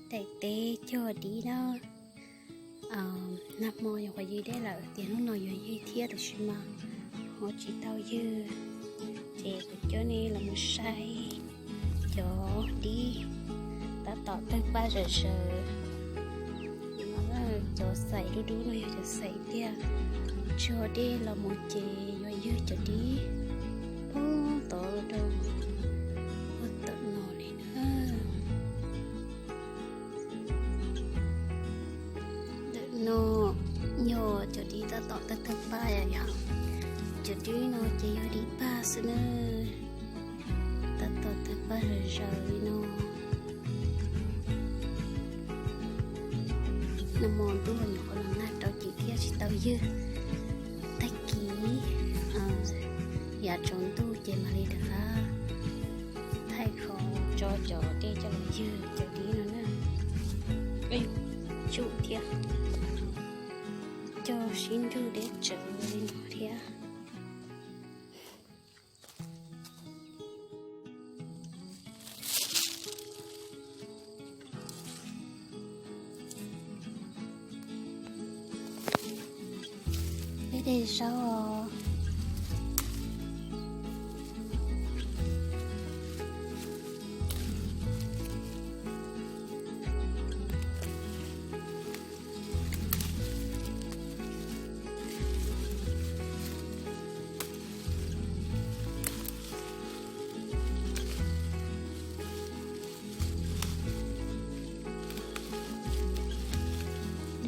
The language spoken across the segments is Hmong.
Daim teb cog dib na. Nag hmo nyuam qhuav ywg dej lawm tias hnub no yuav ywg thiab tab sis mas ho tsis tau ywg. Ces kuv coj nej los mus saib cov dib tab tom tawg paj zawm zaws. Cov xaim dub dub no yog cov xaim tiag. Tso dej los mus ces yuav ywg cov dib poob tod rau puag tom no li na. Ntawm no yog cov dib tab tom tawg tawg paj yom. Cov dib no ces yog dib paj xwb na. Tab tom tawg paj zawm zaws li no. Nag hmo ntuj nyuam qhuav los nag rau ces thiaj tsis tau ywg. Tag kis yav tsaus ntuj ces mam li rov qab thaij qhov tso cov dej coj los ywg cov dib no na. Tsum thiab, cog sib nrug deb tsawv li no thiab. Peb de zaub os.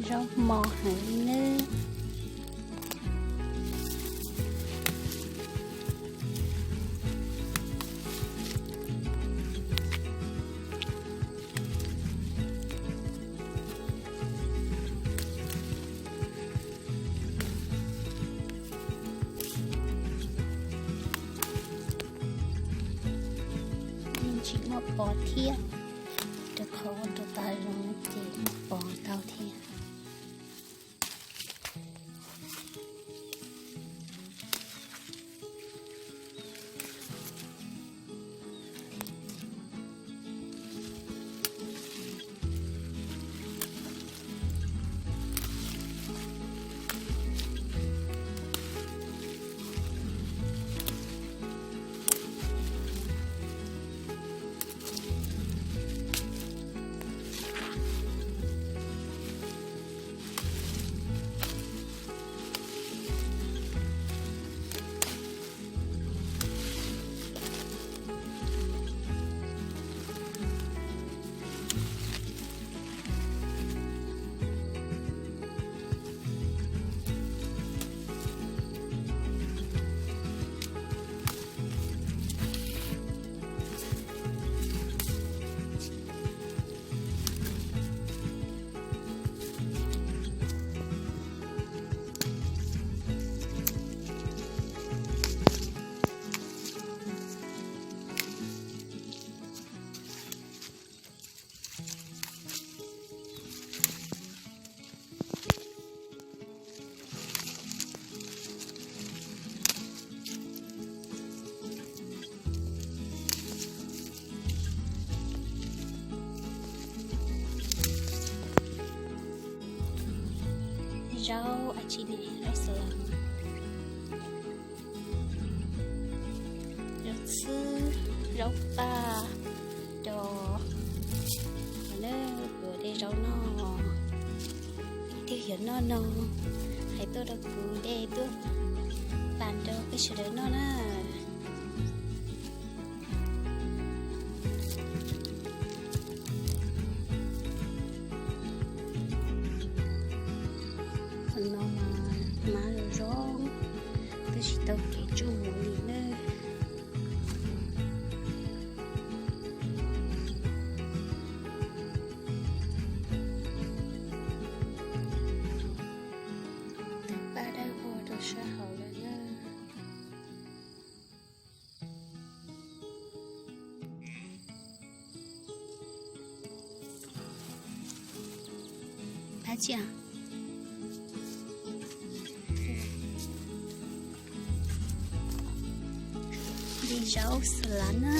Zaub mos heev li nawb. Yeej tsis muaj pos thiab, rau qhov ua rau tas zoo ces muaj pos tau thiab. Zaub a tsi ne, zaub xav las, zaub txhwb, zaub paj, cov ne, kuv de zaub noj. Leej twg xav noj no, hais tuaj rau kuv de tuaj pab rau peb sawv daws noj na. Qhov no mas hmab zoo zoo, twb tsis tau kev tsuj mus li na. Tawg paj dawb vog rau sab hauv lawm na. Dab tsi? De zaub xav las na.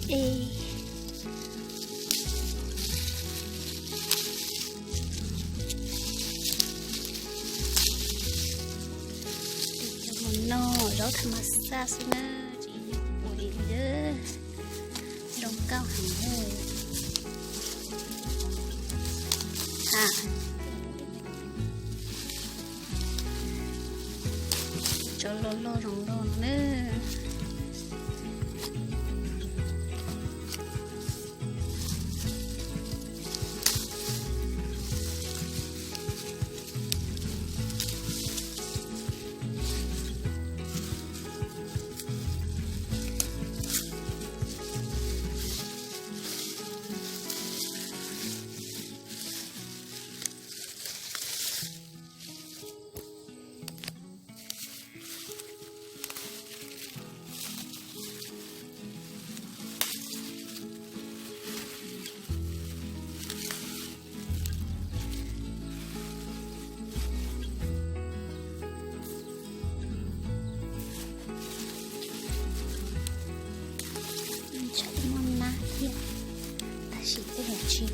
Ej, Mas xaj xwb na, tsis ua li li, zoo nkauj heev. Ha, tso loj loj zoo loj no na. Tseem muaj nab thiab, tab sis tej yam tsis